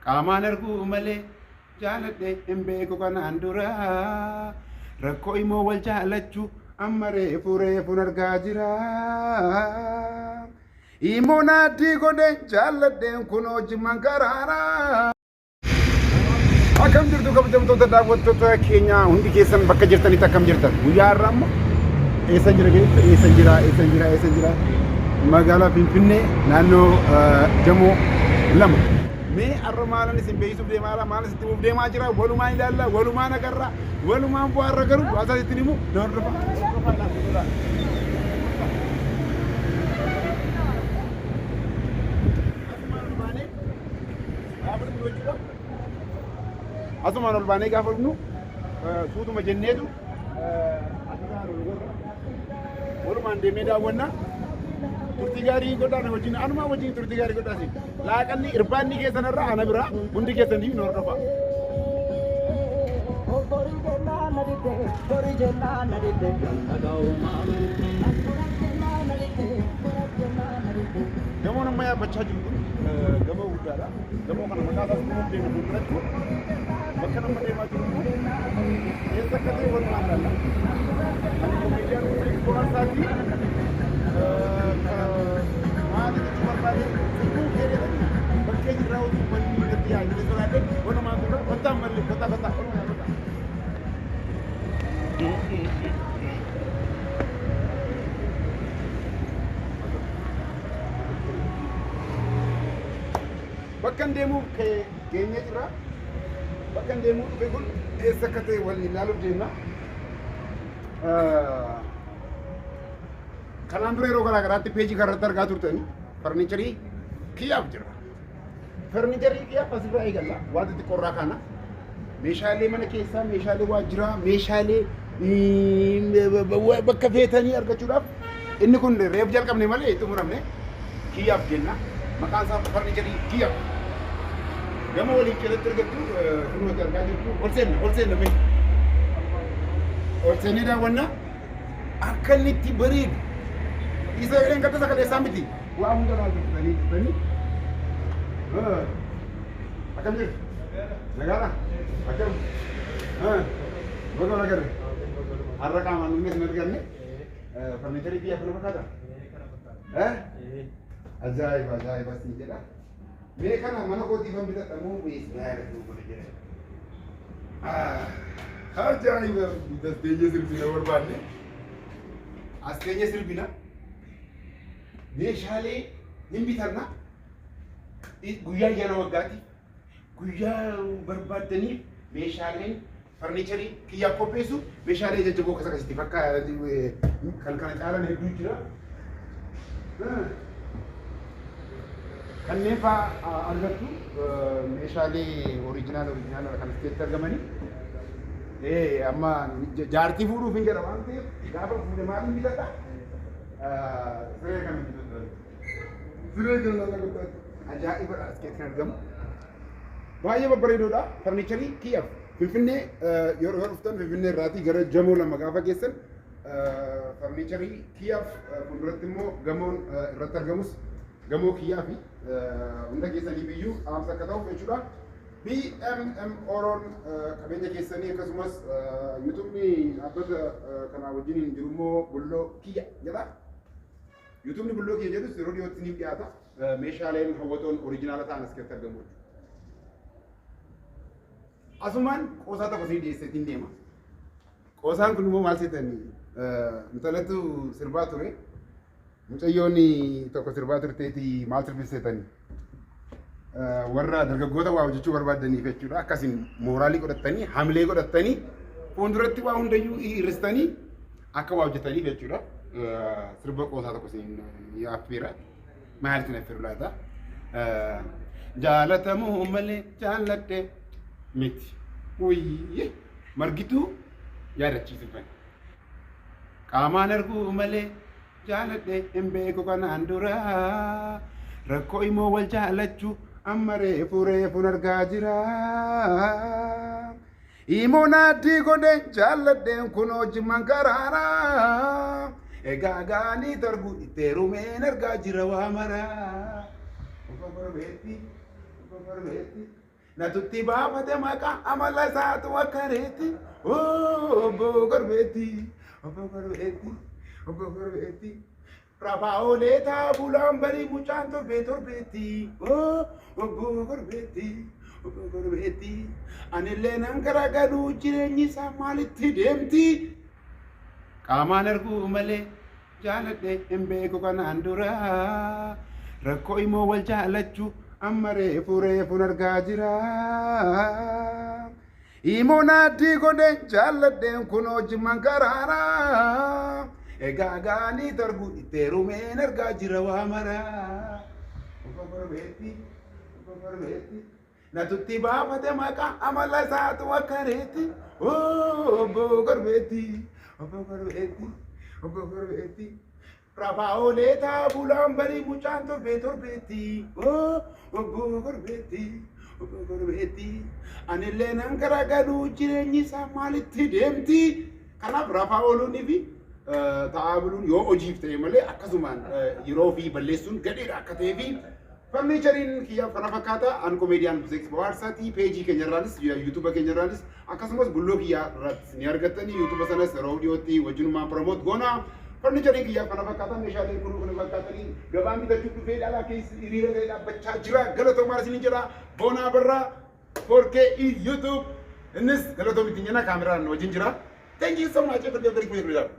Qaamaan arguu malee jaaladhe hin beeku kanaan dura. Rakkoo immoo wal jaalachuu amma reefu reefuun argaa jira. Imoon addii godhe jaalladheen kunoo jimman karaara. Akkam jirtu kabajamtoota daawwattoota keenya hundi keessan bakka jirtanitti akkam jirtan? Guyyaa har'aa immoo eessa jira keessatti eessa jira eessa jira eessa jira magaalaa Finfinnee naannoo Jamoo 2. Mee har'a maalan isin beeksisuuf deemaa jira maalan sitti himuuf deemaa jira walumaan ilaalla walumaan agarra walumaan bu'aarra garuu waasaa sitti himu na hordofaa. Hordofaa. Asumaan ol baanee gaafa dhufnu suutuma jenneetu asirraan ol gorra. Walumaan deemnee daawwanna. Turtii gaarii godhaa na wajjin anumaa wajjin turtii gaarii godhaa si. Laaqanni irbaanni keessan irraa ana biraa hundi keessan iyyuu na hordofa. Gamoon amma yaabbachaa jiru kun gamoo guddaadha. Gamoo kana maqaa isaas himuuf deema fuulduratti. Bakka nama deemaa jiru immoo eessa akka ta'e walumaan ilaalla. Ani komeediyaan Umrii Bohaarsaati. Maali jechuu barbaade sirbuu keedhatanii bakkee jirraa utuu manni natti yaadne sodaadhe walumaan turre kottaa mallee kottaa kottaa walumaan kottaa. Bakka hin deemuuf ka'e geenyee jirra. Bakka hin deemuu dhufe kun eessa akka ta'e waliin ilaaluuf deemna. Kanaan dura yeroo garaa garaatti peejii kanarratti argaa turtanii farniicharii kiyyaaf jira. Farniicharii kiyyaaf asirraa eegalla. Waan xixiqqoo irraa kaana. Meeshaalee mana keessaa, meeshaalee waajjiraa, meeshaalee bakka feetanii argachuudhaaf inni kun reef jalqabne malee xumuramne kiyyaaf jenna. Maqaan isaa farniicharii kiyyaaf. Gama waliin keessatti argattu kunuunsa argaa jirtu. Ol seenna, ol seenna mee. Ol seennee daawwanna. Akka inni itti bareedu. Isa jedheen gadda sagalee isaa miti. Waa hunda laal jirtanii jirtanii. Akkam jirtu? Nagaadha? Akkam? Baga wal agarre. Har'a qaamaan dhufnee sin arganne. Farniicharii biyya kana fakkaata? Ajaa'iba ajaa'iba siin jedha. Mee kana mana kootiifan bitadha moo weessi haa godhe jedha. Ajaa'iba as teenyee sirbina barbaanne. As teenyee sirbina. Meeshaalee hin bitanna. Guyyaa ayyaana waggaatiif guyyaa barbaaddaniif meeshaaleen farniicharii kiyyaaf qopheessu meeshaalee jajjaboo akkas akkasitti bakka kan kana caalan hedduu jira. Kanneen fa'aa argattu meeshaalee oriijinaal oriijinaal kan as keessatti argamanii. Amma jaartii fuudhuuf hin jedha waan ta'eef gaafa fuudhe maal bitadha? Siree kana bitadha. Siree kana bitadha. Ajaa'ibadha as keessatti kan argamu. Baay'ee babbareedoodha. Farniicharii kiyyaaf Finfinnee yeroo dhuftan Finfinnee irraatii gara Jamoo 2 gaafa geessan farniicharii kiyyaaf fuulduratti immoo gamoon irratti argamus gamoo kiyyaa fi hunda keessaniif iyyuu dhaamsa akka ta'uuf jechuudha. BMM Oroon qabeenya keessanii akkasumas yuutuubni dhaabbata kanaa wajjiniin jiru immoo Bulloo Kiyya jedha. Yuutuubni Bulloo Kiyya jedhus yeroo dhiyootti isiniif dhiyaata. Meeshaaleen hawwatoon oriijinaala ta'an as keessatti argamu jechuudha. Asumaan qoosaa tokko isin dhiyeesseetiin deema. Qoosaan kun immoo maal seetanii intalatu sirbaa ture. Mucayyoon tokko sirbaa turteeti maal sirbisseetanii? Warra dargaggoota waa hojjechuu barbaadaniif jechuudha. Akkasiin mooraalii godhattanii, hamilee godhattanii fuulduratti waa hundayyuu hir'istanii akka waa hojjetaniif jechuudha. Sirba qoosaa tokko isin affeera. Maal isin affeeru laata? Jaalatamuu malee jaalladhe miti. Wuyyi margituu yaadachiisifan. Qaamaan arguu malee jaaladhe hin beeku kanaan dura. Rakkoo immoo wal jaalachuu amma reefu reefuun argaa jira. Imoon addii godhe jaalladheen kunoo jimman karaara. Egaa gaanii targu itti heerumeen argaa jira waa mara. Obbo Korbeetti, Obbo Korbeetti. Natutti baafate maqaa amala isaatu akka reetti. Obbo Gorbeetti, Obbo Gorbeetti, Obbo Gorbeetti. Rafaa oolee taa bulaan barii mucaan torbee torbeetti. Obbo Gorbeetti, Obbo Gorbeetti. Anillee nan garagaluu jireenyi isaa maalitti deemti? Qaamaan arguu malee jaaladhe hin beeku kanaan dura. Rakkoo immoo wal jaalachuu amma reefu reefuun argaa jira. Imoon addii godhe jaalladheen kunoo jimman karaara. Egaa gaanii darbu itti heerumeen argaa jira waa mara. Obbo Gorbeetti, Obbo Gorbeetti. Natutti baafate maqaa amala isaatu akka reetti. Obbo Gorbeetti, Obbo Gorbeetti, Obbo Gorbeetti. Rafaa oolee taa bulaan barii mucaan torbee torbeetti. Obbo Gorbeetti, Obbo Gorbeetti. Anillee nan garagaluu jireenyi isaa maalitti deemti? Kanaaf rafaa ooluunii fi ta'aa buluun yoo hojiif ta'e malee akkasumaan yeroo ofii balleessuun gadheedha akka ta'ee fi furniture-iin kiyyaaf kana fakkaata. An komeediyaan Buzeeks Bawaarsaati. Peejii keenyarraanis, YouTube keenyarraanis, akkasumas bulloo kiyyaa irratti ni argattanii. YouTube sanas yeroo dhiyootti wajjinumaan promote goona. Furniture-iin kiyyaaf kana fakkaata. Meeshaaleen kun kana fakkaatanii gabaan bitachuuf dhufee dhalaa keessa hiriira ga'ee dhaabbachaa jira. Galatoomaa isiniin jedha. Boonaa Barraa 4K YouTube. Innis galatoomi ittiin jenna, kaameraan wajjin jira. Thank you so much. Everybody, very quick.